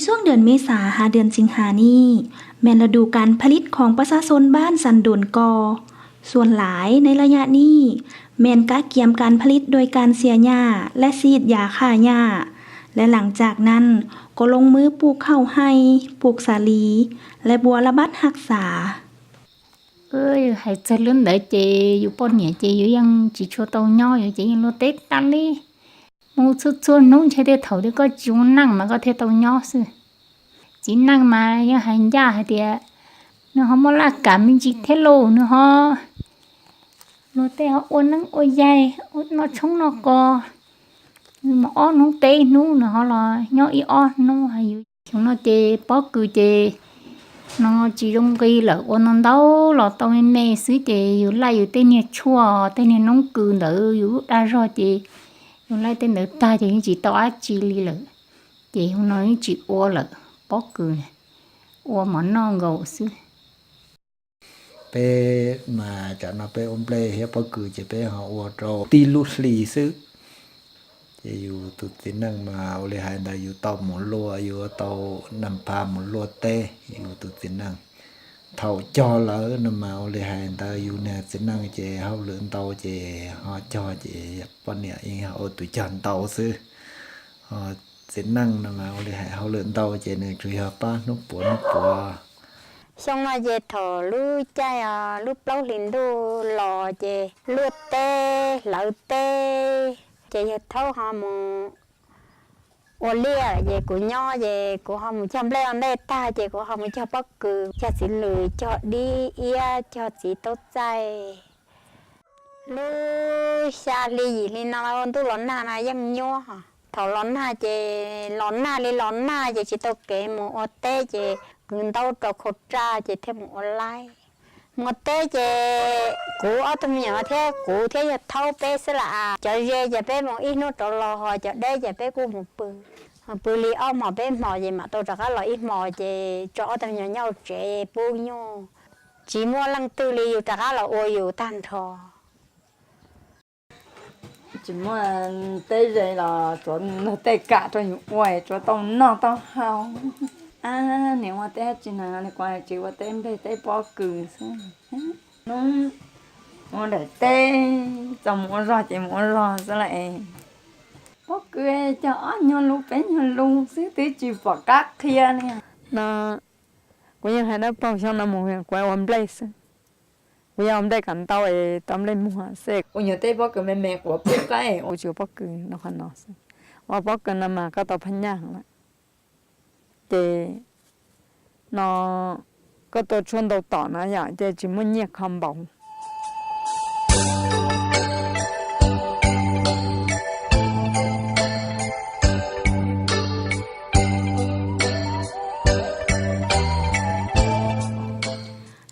ช่วงเดือนเมษาหาเดือนสิงหานี้ แม่นฤดูการผลิตของประชาชนบ้านสันโดนกอ ส่วนหลายในระยะนี้ แม่นกะเกียมการผลิตโดยการเสียหญ้าและฉีดยาฆ่าหญ้า และหลังจากนั้นก็ลงมือปลูกข้าวไฮ่ ปลูกสาลี และบัวระบัดรักษา Hais txog lub ntawd ces yus poj niam ces yus yeej tsis tshua tau nyob, yus ces yeej luaj teb tag li. Mus txhua txhua hnub ntshe tej thaum twg koj tsis ua neej mas koj thiaj tau nyob xwb. Txiv neej mas yeej hais ncaj hais tias nws ho muaj laj kam me ntsis thiab lauj, nws ho luag tej ho ua neeb ua yaig, noj tshoob noj kos, nws mus ob hnub peb hnub, nws ho los nyob ib ob hnub. Yus xyoo no ces pob kws ces no tsis zoo nqi lawm, ua ntau ntau los tau me me xwb ces yus laij yus tej niag tshuaj tej niag noob kws ntawd yus lub dag zog ces yus laij tej ntawd tag ces yeej tsis tau dab tsi li lawm. Ces xyoo no yeej tsis ua lawm, pob kws ua mov noj nkaus xwb. Peb mas tsam no peb ua nplej thiab pob kws ces peb ho ua rau tib lub hli xwb. Ces yus tus txiv neej mas ua li hais ntawd, yus tau mus luaj, yus tau nag pha mus luaj teb, yus tus txiv neej. Thaum cog lawm no mas ua li hais ntawd, yus niag txiv neej ces hauj lwm ntau ces ho cog ces poj niam yeej ua tus cog ntau xwb. Ho txiv neej no mas ua li hais hauj lwm ntau ces nws tsuas yog pab hnub puav hnub puav. Xyoo no ces thaum lub caij lub plaub hlis ntuj los ces luaj teb hlawv teb, ces yawg Thaub ho mus ua liaj ces kuv nyob ces kuv ho mus cog nplej ua ntej tag ces kuv ho mus cog pob kws, cog txiv lws, cog dib iab, cog txiv taub txaij. Lub xya hli yim hli no ntuj los nag no yeej nyuaj. Thaum los nag ces los nag li los nag ces tsis tau kev mus ua teb ces kwv ntaub rau khau raj ces thiaj mus ua laib. Mus ua teb ces kuv ob tug me nyuam thiab kuv thiab yawg Thaub peb xwb las. Cov ze ces peb mus ib hnub rov los, ho cov deb ces peb kuj mus pw. Pw li ob hmos peb hmos ces mam tau rov qab los ib hmos ces tso ob tug me nyuam nyob hauv tsev pub nyuj. Tsis muaj leej twg li, yus rov qab los ua yus tag nrho. Tsis muaj teb ze los tsuav tej kam rau yus ua, tsuav tau noj tau haus. Ab, niam ua teb tsis na, kuv tsis ua teb nplej teb pob kws xwb. Hnub ua daim teb, txog mus ua zog ces mus ua zog xwb las. Pob kws cog ob nyuag lus peb nyuag lus xwb twb tsis pom qab qhia li no. Kuv yeej hais dab paug xyoo no mus kuv ua nplej xwb. Kuv yog ua nplej kom ntau es tau nplej muag xwb. Ua nyuag teb pob kws me me quav pub qaib, kuv tsis ua pob kws no, qhov no xwb. Ua pob kws no mas koj tau phab nyaj lawm. Ces no koj tua tshuaj ntau tom no yom, ces tsis muaj nyiaj kho npaum.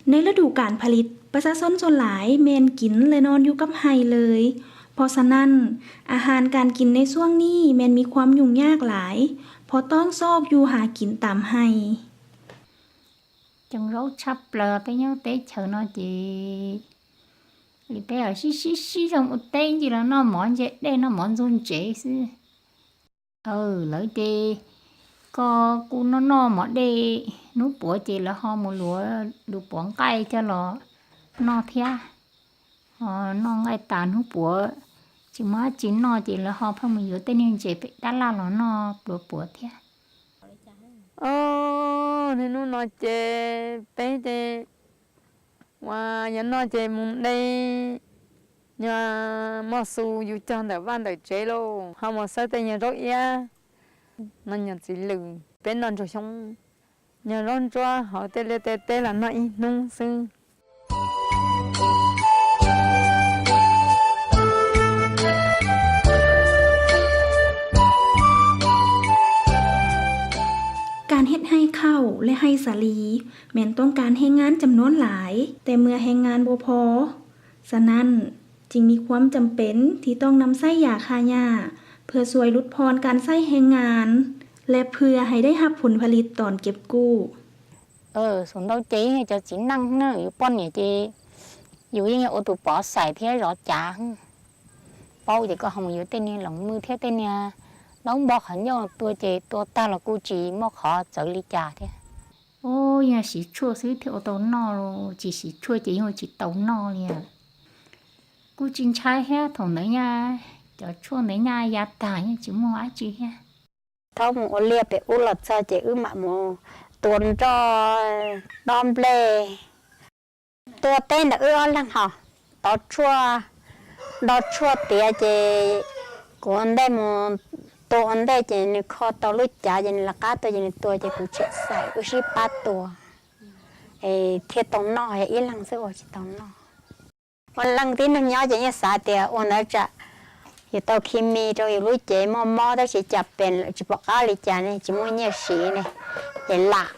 ในฤดูกาลผลิต ประชาชนส่วนหลายแม่นกินและนอนอยู่กับไฮ่เลย เพราะฉะนั้น อาหารการกินในช่วงนี้แม่นมีความยุ่งยากหลาย เพราะต้องซอกอยู่หากินตามไฮ่ Coo zaub tshaj plaws peb nyob teb chaws no ces li peb sib sib sib zoo ua teb ncig los noj mov ntse dej noj mov ntxuag ntsev xwb. Lawv ces koj kuj noj noj mov dej, hnub puav ces lawv ho mus luav lus puav nqaij coj los noj thiab. Ho noj nqaij tas hnub puav tsis muaj dab tsi noj ces lawv ho pheej mus yuav tej niag ntses pem dab laj los noj pluav puav thiab. Os, niaj hnub no ces peb ces ua yog noj ces mus de nyuag moj xu yus cog ntawm vaj ntawm tsev lauj, ho mus xawb tej nyuag zaub iab, noj nyuag txiv lws, peb noj ntsuag xyoob, nyuag zaub ntsuab hauv tej liaj tej teb los noj ib hnub xwb.การเฮ็ดไฮ่ข้าวและไฮ่สาลี แม่นต้องการแรงงานจำนวนหลาย แต่เมื่อแรงงานบ่พอ ฉะนั้น จึงมีความจำเป็นที่ต้องนำใช้ยาฆ่าหญ้า เพื่อช่วยลดผ่อนการใช้แรงงาน และเพื่อให้ได้รับผลผลิตตอนเก็บกู้ Saum ntau ces yog cov txiv neej na, yus poj niam ces yus yeej yog ua tus pov xais thiab zov cav. Paub ces koj ho mus yuav tej niag loos mwj thiab tej niag Ntaub npog qhov ncauj tua ces tua tag los kuj tsis muaj qhov txawv li cas thiab. Ub, yog siv tshuaj xwb thiaj ua tau noj, tsis siv tshuaj ces yeej ua tsis tau noj li. Kuj tsis ntshai thiab, thaum ntawd nyaj cov tshuaj ntawd nyaj ya tag yeej tsis muaj dab tsi thiab. Thaum mus ua liaj pem ub los txog ces wb mam mus tua nroj dob nplej. Tua teb ntawm wb ob leeg ho tov tshuaj, do tshuaj tiav ces kuv ua ntej mus tua ua ntej ces nws kho tau lub cav ces nws lawv qab tua ces nws tua ces kuv tshem xaim wb sib pab tua es thiaj tau noj, yog ib leeg xwb ua tsis tau noj. Ua leej tib neeg nyob ces yeej xav tias ua ntawd tsam yus tau khi mi rau yus lub cev muaj mob tab sis cas pem lawm tsis pom qab li cas ne, tsis muaj nyiaj siv ne, ces lam,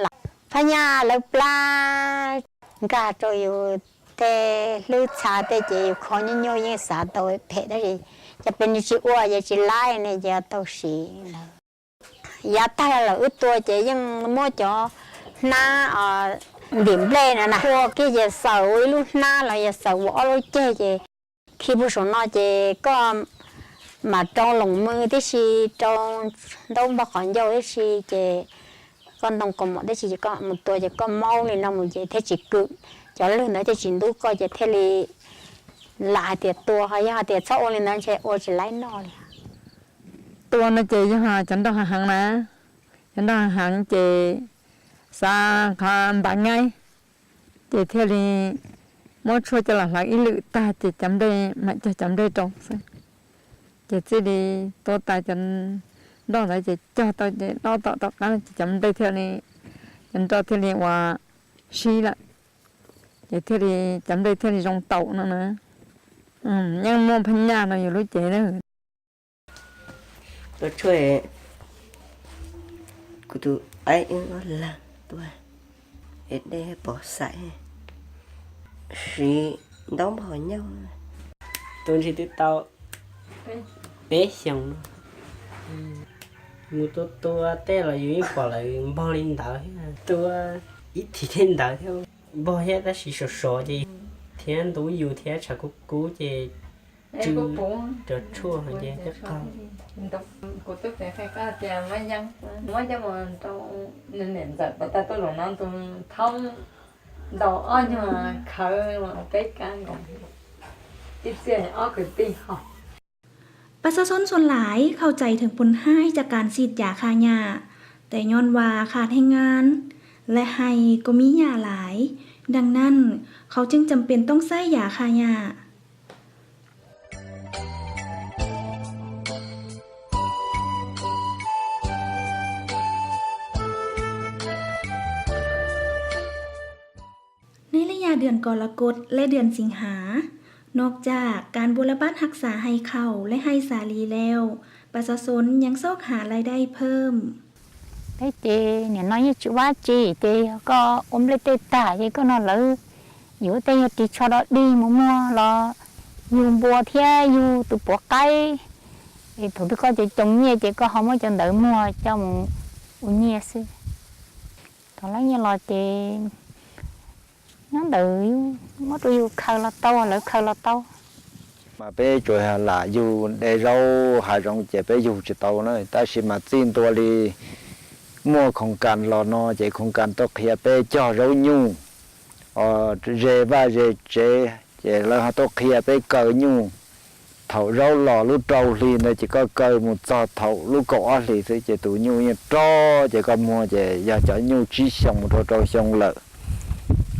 lam phab nyaj lawv plab nkag rau yus tej hlwb txha tej ces yus kho nyuaj nyuaj yeej xav tau phem tab sis cas pem nws tsis ua ces tsis laib ne ces tau siv lawm. Yav tag lawm wb tua ces yeej muab cov hnab ntim nplej na na ua kiag ces xaws ua ib lub hnab los yog xaws ua ob lub ceg ces khi puag saum no ces koj mam rau loos mws tib si, rau ntaub npog qhov ncauj tib si ces koj ntoo kaus mom tib si ces koj mus tua ces koj maub li no mus ces thiaj tsis kwm, cov lwg ntawd thiaj tsis ntub koj ces thiaj li lam hais tias tua, ho yog hais tias txhob ua li ntawd ntshe ua tsis laib noj li. Tua no ces yog cov nroj heev heev na, cov nroj heev heev ces xav qhov npav ngaib, ces thiaj li muab tshuaj coj los hlawv ib lwm tag ces cov nplej mam cog cov nplej rau xwb. Ces txij li tua tas cov nroj ntawd ces cog tau ces dob tom tom qab ces cov nplej thiaj li, cov nroj thiaj li ua sib lawm, ces thiaj li cov nplej thiaj li zoo taum no na. Yeej muaj phab nyaj rau yus lub cev na. Tua tshuaj, kuv tus aib ib ob leeg tua, es dej pov xaim, siv ntaub npog nyuj. Tus ntsis twb tau peb xyoos no, mus tua tua tej los yus yeej pom lawv npog li ntawd thiab, tua ib thim tej ntawd thiab, npog thiab tab sis sov sov ces thiab ntub yus thiab tshav kub kub ces tsw cov tshuaj ces thiab qaug. Kuv tub pev qhia koj tias muab yeeb, muab coj mus rau nws niam ntxawm pov tag tuaj zaum no tus thaub ntaus ob nyuag khawv peb kab nkaus, ib txhia ob kwv tij ho. ประชาชนส่วนหลายเข้าใจถึงผลร้ายจากการฉีดยาฆ่าหญ้า แต่ย้อนว่าขาดแรงงาน และไฮ่ก็มีหญ้าหลาย ดังนั้นเขาจึงจำเป็นต้องใช้ยาฆ่าหญ้า ในระยะเดือนกรกฎและเดือนสิงหา นอกจากการบูรพารักษาไฮ่เข้าและไฮ่สาลีแล้ว ประชาชนยังซอกหารายได้เพิ่ม Peb ces nim no yeej tsis ua dab tsi ces yog koj ua nplej tej tag ces koj nrog lawv yuav tej yog ris tsho dog dig mus muag los yug npua thiab yug tus puav qaib, es thaum twg koj cov coo nyiaj ces koj ho muab cov ntawd muag coj mus ua nyiaj xwb. Thaum lawv nyiaj los ces nyob ntawd muab rau yus khaws los tau, lawv khaws los tau. Mas peb tsuas lam yug de zaub hav zoov ces peb yug tsis tau na, tab sis mas txij ntua li muaj khoos kas los no ces khoos kas tuaj qhia peb cog zaub nyuj ze vaj ze tsev, ces lawv ho tuaj qhia peb kaw nyuj. Thaum zaub los lub rau hli ntawd ces koj kaw mus txog thaum lub kaum ob hlis xwb ces tus nyuj yeej rog, ces koj muag ces yog cov nyuj tsib xyoo mus rau rau xyoo lawm,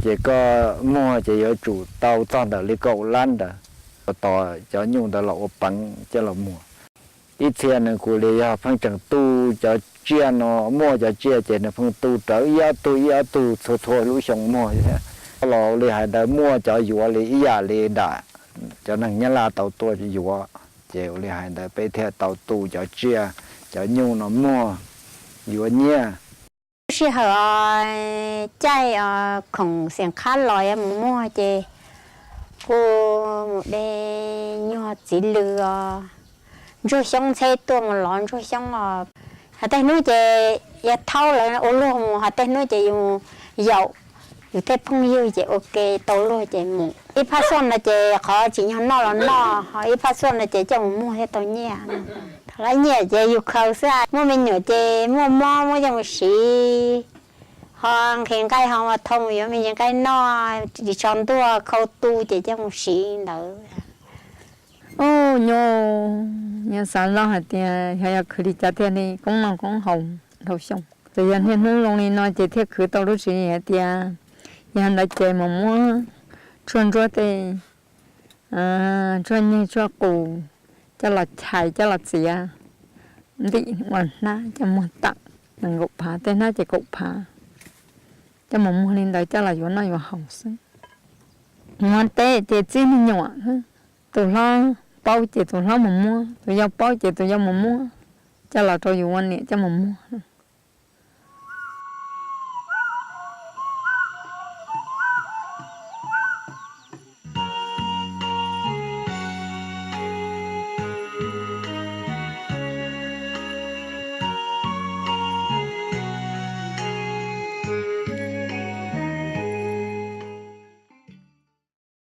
ces koj muag ces yuav tsum tau txog ntawm li kaum lab ntawd, tos cov nyuj ntawd los ua peev coj los muag. Ib txhia nws kuj li yog pheej tseem tu cov tsiaj no, muaj cov tsiaj ces nws pheej tu rawv ib ob tug ib ob tug txhua txhua lub xyoo muag thiab. Los ua li hais ntawd muaj cov yuav li ib yam li nram cov neeg Nyab Laj tau tuaj yuav, ces ua li hais ntawd peb thiaj tau tu cov tsiaj, cov nyuj no muag yuav nyiaj. Lub sij hawm caij khoom xiam qhab los yuav mus muag ces kuj mus de nyuag txiv lws os, ntsuag xyoob ntxheb tuaj mus lov ntsuag xyoob os. Hos tej hnub ces yog thaub lawv ua luag mus, hos tej hnub ces yus yaum yus tej phooj ywg ces ua ke tau luag ces mus. Ib phab xuaj no ces qhov tsim nyog noj los noj, ho ib phab xuaj no ces coj mus muag thiaj tau nyiaj. Lawv nyiam ces yus khaws xwb, muaj me nyuam ces muaj mob muab coj mus siv, ho nqhis nqaij ho ua thoo yuav me ntsis nqaij noj, ris tsho ntuag khau tu ces coj mus siv ntawd. Ub, nyob, nyob xav loj hais tias xyov yog khwv li cas thiaj li koob noj koob haus dhau xyoo. Txawm yog niaj hnub zoo li no ces thiaj khwv tau lub tswv yim hais tias yog ntawd ces mus muab tshuaj ntsuab tej, tshuaj nyeg tshuaj qus coj los chais coj los txiav ntim ua hnab coj muag tawm nees nkaum phav, tej hnab ces kaum phav, coj mus muag li ntawd coj los yuav noj yuav haus xwb. Muab teb ces txib me nyuam, tus hlob paub ces tus hlob mus muab, tus yau paub ces tus yau mus muab, coj los rau yus ua niam coj mus muag.